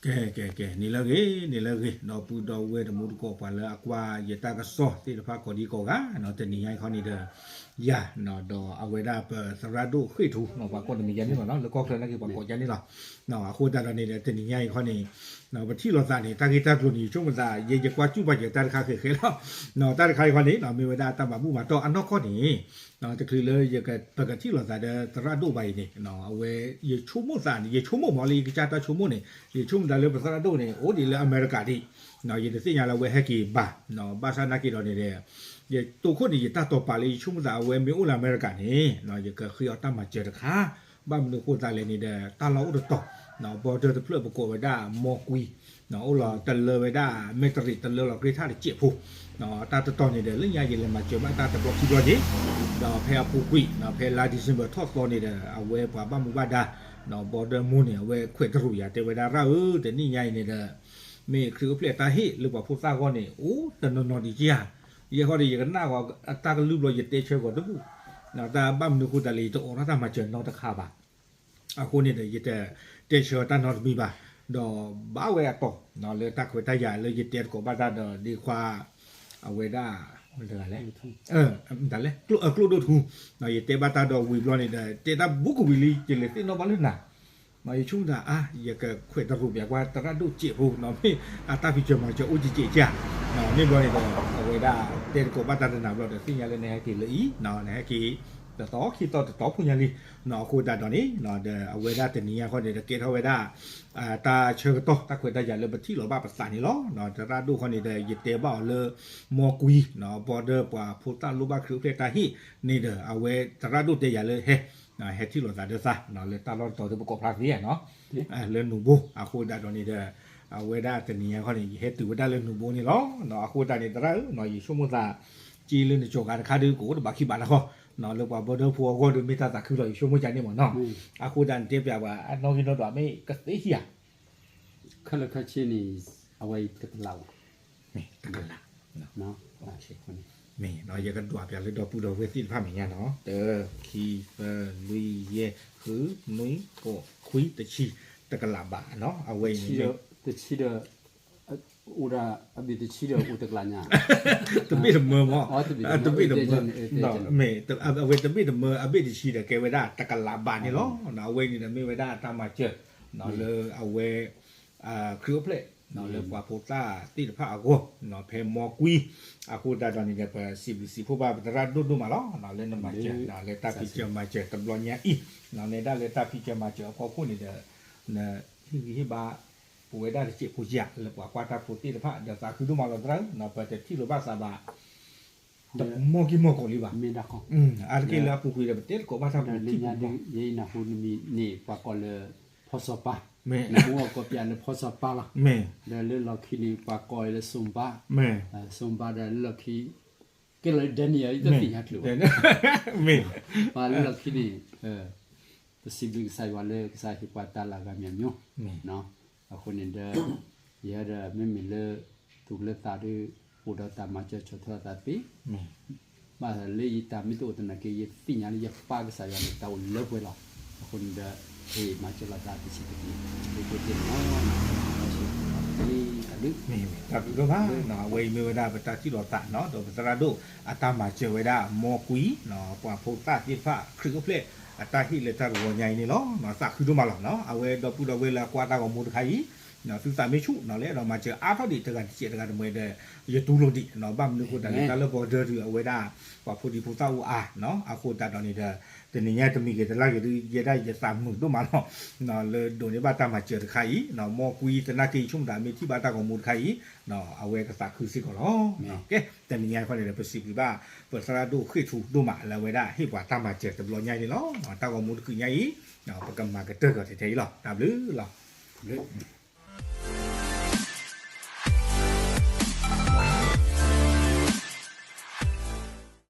ကဲ ကဲ ကဲ န့ၣ်လၢအဂ့ၤ န့ၣ်လၢအဂ့ၤ ဒီပုၢ်ဒီဝဲၢ်တံၤသကိး ပှၤလၢအကွၢ်ယတၢ်ကစီၣ်သ့ၣ်တဖၣ်ကိးဒံကိးဂၤ တနံၤညါအံၤခီန့ၣ်ဒီး ယၤ ဒီးအဝဲဒၣ်ပသရၣ်ဒိၣ်ဃ့ၢ်ထူ ပှၤကိးနမံၤယါန့ၣ်လီၤ လၢကီၢ်ချၢနာ်က့ ပှၤကိးယါန့ၣ်လီၤ. အဃိသတးဒီးန့ၣ်ဒီး တနံၤညါအံၤခီန့ၣ် ပထံၣ်လိာ်သးန့ၣ် တၢ်ဂ့ၢ်တၢ်ကျိၤန့ၣ် ယဆိကမိၣ်သး ယဲယကွၢ်စူၣ်ပာ်စၢၤတၢ်တခါဃဲးဃဲးလီၤ. တၢ်တခါအံၤခီန့ၣ် မ့ၢ်ဝဲဒၣ်တၢ်ဘၣ်မူဘၣ်တီၢ်အနီၢ်ကီၢ်န့ၣ် တချုးလၢပကထံၣ်လိာ်သးဒီးသရၣ်ဒိၣ်ဘၣ်အံၤန့ၣ် အဝဲ ယဆိကမိၣ်သးန့ၣ် ယဆိကမိၣ်မ့ၢ်လၢယကစၢ်တၢ်ဆိကမိၣ်န့ၣ် ယဆိကမိၣ်သးလၢပသရၣ်ဒိၣ်န့ၣ် အိၣ်ဒံးလၢအမဲရကၤဒံး ယတသ့ၣ်ညါလၢအဝဲဟဲက့ၤဘၣ် ဘၣ်ဆၣ်နာ်က့ဒီးန့ၣ်ဒီး ယတိၢ်ခိၣ်န့ၣ် ယတၢ်တိာ်ပာ်လၢယဆိကမိၣ်သးအဝဲမ့ၢ်အိၣ်လၢအမဲရကၤန့ၣ် ယကဃ့အီၤတၢ်မၤစၢၤတခါ ဘၣ်မနုၤအဃိသတးလဲၣ်န့ၣ်ဒီး တၢ်လီၢ်အိၣ်တတီၤ ဘီဒၢတဖျၢၣ်ပကိးဝဲဒၣ်မီကွံ အိၣ်လီၤတလၢဝဲဒၣ် မဲၣ်တရံးတလၢလီၤကြ့ၢ်ထၣ်တစဲးဖိ တၢ်တတီၤန့ၣ်ဒီး လၢညါယလဲၤမၤစၢၤဘၣ်တၢ်တဘျီခံဘျီက့ၤ ဒီးဖဲအပူၤကွံာ် ဖဲလါ December ထီၣ်သီန့ၣ်ဒီး အဝဲပှၤဘၣ်မူဘၣ်ဒါ ဘီဒၢမူန့ၣ် အဝဲခွဲးတရူးယၤ တဲဝဲဒၣ်ရၣ်ဧၢ တနံၣ်ညါအံၤန့ၣ်ဒီး မ့ၢ်ခရံာ်အိၣ်ဖျဲၣ်တၢ်ဟ့ၣ်လၢပှၤဖိသၣ်အဂီၢ်န့ၣ် အိၣ်တနီၤနီၤဒံးက့ဧါ ယဲဃီဒီး ယကနၣ်ဂီၤအတၢ်ကလုၢ်ဘျီ ယတဲဆၢဂီၤတဘူၣ် တၢ်ဘၣ်မနုၤအဃိသတးလဲၣ် ယတအိးထီၣ်တၢ်မၤစၢၤနီတခါဘၣ်. အဃိန့ၣ်ဒီး ယတတဲဆၢတၢ်နီတမံၤဘၣ်, ဒီးဘၣ်ဝဲအတီၤ လၢတၢ်ခွဲးတၢ်ယာ်လၢယတဲသကိးဘၣ်တၢ်ဒီး ဒ့ခွါ အဝဲဒၣ် မတၤလဲၣ် မတၤလဲၣ် ကျိၣ်ဒိၣ်ထူ, ယတဲဘၣ်တၢ်ဒီးဝံၤဘျီန့ၣ်ဒီး တဲတၢ်ဘူးကဝံၤလံ ယလဲၤသ့ၣ်နီၣ်ဘၣ်လၢနၤ ယဆိကမိၣ်တၢ်အါ ယကခွဲးတရူးပျးကွၢ်သရၣ်ဒိၣ်စဲးဖိနီၤ မ့ၢ်အတၢ်ဖံးစၢၤမၤစၢၤအိၣ်ကဲကဲဧါ, မ့ၢ်ဘျီန့ၣ်ဒီး အဝဲဒၣ်တဲသကိးဘၣ်တၢ်တနၤဘျီဒီး သ့ၣ်ညါလၢနဟဲက့ၤလၢအံၤ နဟဲက့ၤတသီခံသီတတီၤဖိညါလံ, အဃိသတးဒီးန့ၣ် ဒီးအဝဲဒၣ်တနံၤညါခီန့ၣ်ဒီး ကဲထီၣ်ဝဲဒၣ် တၢ်ဆၢကတီၢ် တၢ်ခွဲးတၢ်ယာ်လၢပထံၣ်လိာ်ဘၣ်ပသးန့ၣ်လီၤ. သရၣ်ဒိၣ်ခီန့ၣ်ဒီး ယတဲဘၣ်အီၤလၢ မီကွံ ဘီဒၢပှၤဖိသၣ်လိၣ်ဘၣ်ခရံာ်အိၣ်ဖျဲၣ်တၢ်ဟ့ၣ်န့ၣ်ဒီး အဝဲသရၣ်ဒိၣ်တဲယၤလၢဟဲ ဟဲထံၣ်လိာ်သးဒီးသး လၢတၢ်လီၢ်တတီၤသ့ၣ်ပကိးဖျါသ့နီၤ လၢနူၤဘိ အဃိသတးဒီးန့ၣ်ဒီး အဝဲဒၣ်တနံၤညါခီန့ၣ် ယဟဲတုၤဝဲဒၣ်လၢနူၤဘိန့ၣ်လီၤ. အဃိသတးန့ၣ် သရၣ်ဧၢ ယဆိကမိၣ်သး က့လၢနကၠီၤဂၤတခါဒီး ကအိၣ်တဘၣ်ခံဘၣ်တခီ လၢပှၤဘီဒၢဖိအဂီၢ်ဒီး မ့ၢ်တၢ်သးခုလီၤ ယဆိကမိၣ်ကန့ၣ်မ့ၢ်နီၤ, အဃိသတးန့ၣ် တဲပျးပှၤ အနီၣ်ဂံၢ်နီၣ်ဒွးမ့ၢ်ကသ့ဟံၣ်ဧါ ခဲလၢာ်ခဲဆ့န့ၣ် အဝဲအံၤတကလးဘၣ်, တကလး, မ့ၢ် ယကဒွးပျးလၢဒီပုၢ်ဒီဝဲၢ်သ့ၣ်တဖၣ်မဲာ်ညါနီၤ, တၢ ခံ သၢ လွံၢ် ယဲၢ် ဃု နွံ ဃိး ခွံ တဆံ တကလးဘၣ်နီၤ, အဝဲအံၤန့ၣ် တဆံဒီး အိၣ်ဒၣ် အဘ့ၣ်တဆံဒီးအိၣ်တကလးညါ, တဘ့ၣ်တမၢမ့ၢ်, တဘ့ၣ်တမၢ, မ့ၢ် အဝဲတဘ့ၣ်တမၢ အဘ့ၣ်တဆံဒီး ကဲဝဲဒၣ်တကလးဘၣ်န့ၣ်လီၤ. အဝဲအံၤန့ၣ်ဒီး မ့ၢ်ဝဲဒၣ်တၢ်မၤစၢၤ လၢအဝဲ ခရံာ်အိၣ်ဖျဲၣ် လၢပှၤဖိသၣ်သ့ၣ်တဖၣ်အဂီၢ် ဖဲမီကွံ အဃိသတးဒီးန့ၣ်ဒီး ပစံးဘျုးစံးဖှိၣ်ဘၣ်ပသရၣ်ဒိၣ်ဒိၣ်မးလီၤ. လၢနမၤစၢၤ လၢတၢ်ဖံးစၢၤမၤစၢၤတဘျီညါအံၤ နဲဒၣ်လၢတၢ်ဖံးစၢၤမၤစၢၤအဖီခိၣ်န့ၣ်ဒီး နဟ့ၣ်ဂံၢ်ဟ့ၣ်ဘါ ပဝဲဒၣ်တစဲးဖိယဲၢ် လၢပှၤကွၢ်တၢ်ဖိသ့ၣ်တဖၣ် ဒီးသးခုဒိၣ်မးလီၤသရၣ်ဧၢ, ပတထံၣ်လိာ်ဘၣ်သးဘၣ် တမီၢ်ကံၢ်မီၢ်ကီးလံဘၣ်, အါတက့ၢ်လၢအပူၤကွံာ်ဒီး ပတဲသကိးဘၣ်တၢ်ဖိထံဖိကီၢ်ဖိ ယဲအံၤနၢ်ဟူနမံၤန့ၣ် ပှၤကိးလၢ ဖီစီၤပၤ, နမ့ၢ်အီၤကိးပျးလၢဖီစီၤပၤလီၤ, ဒီးလၢလီၢ်ခံန့ၣ် ပှၤကိးလၢစိၤဘါ, စိၤဘါဒီးလၢလီၢ်ခံ ကဲလီၤလၢ Daniel အံၤ တသ့ၣ်ညါချုးဘၣ်, ပှၤလၢလီၢ်ခံန့ၣ် ပစံးဘျုးကစၢ်ယွၤလၢကစၢ်ဟ့ၣ်ပှၤတၢ်လၤဂၤမံၤမံၤ, အဃိန့ၣ်ဒီး ယဲဒီးမ့မ့ၢ်လၢ သူၣ်လၢသးဒီး အိၣ်ဒီးတၢ်မၤစၢၤဆီၣ်ထွဲအသးသ့, ဘၣ်လၢယတၢ်မ့ၢ်တအိၣ်သနာ်က့ ယသ့ၣ်ညါလၢယပၢ်ကစၢ်ယွၤန့ၣ် တၢ်အိၣ်လၢပှဲၤလီၤ, အဃိန့ၣ်ဒီး ဟ့ၣ်မၤစၢၤလိာ်သးတဆံးတက့ၢ်, ဒ်သိးတ့ၢ်နီၤ တၢ်ဘျုးဒိၣ်မး, အဝဲအံၤမ့ၢ်ဝဲဒၣ်ပတၢ်ထံၣ်လိာ်သး ဒီးပသရၣ်ဒိၣ်အတၢ်မၤစၢၤဝဲဒၣ် မီကွံ ပှၤဖိသၣ်သ့ၣ်တဖၣ် ခရံာ်အိၣ်ဖျဲၣ်အတၢ်ဟ့ၣ်လၢတၢ်တဂီၤညါအံၤန့ၣ်လီၤ. သးခုဒိၣ်မးလီၤ, အဝဲဒီပုၢ်ဒီဝဲၢ်လၢအကွၢ်တၢ်ဂီၤမူတခါအံၤ သုသးမ့ၢ်ဆူၣ် လၢအဲၣ်ဒိးမၤစၢၤအါထီၣ်ဒံးတဂၤတစဲးတဂၤတမှဲၤဒီး ယတူၢ်လိာ်ဒံး ဘၣ်မနုၤအဃိသတးလၢ တၢ်လၢပှၤဒၢတုၤအဝဲဒၣ် ပှၤဖိဒံဖိသၣ်အိၣ်အါ, အဃိသတးဒီးန့ၣ်ဒီး တနံၤညါတမံၤဂ့ၤတလါဂ့ၤဒုး ယဲဒၣ်ယသးမုာ်ဒိၣ်မးလီၤ, လၢဒိးန့ၢ်ဘၣ်တၢ်မၤစၢၤတခါအံၤ, မီကွံသနာ်က့ ယဆိကမိၣ်သးမ့ၢ်ထံၣ်ဘၣ်တၢ်ဂီၤမူတခါအံၤ အဝဲကသးခုစ့ၢ်ကီးလီၤ. ကဲ တနံၤညါခီန့ၣ်ဒီး ပစံးဘျုးဘၣ် ပသရၣ်ဒိၣ်ဃ့ၢ်ထူဒိၣ်မး လၢအဝဲဒၣ်ဟ့ၣ်ပှၤတၢ်မၤစၢၤတဘျီညါအံၤန့ၣ်လီၤ. တၢ်ဂီၤမူတကုးညါအံၤ ပကမၤကတၢၢ်ကီးထဲထဲအံၤလီၤ. တၢ်ဘျုးလီၤ.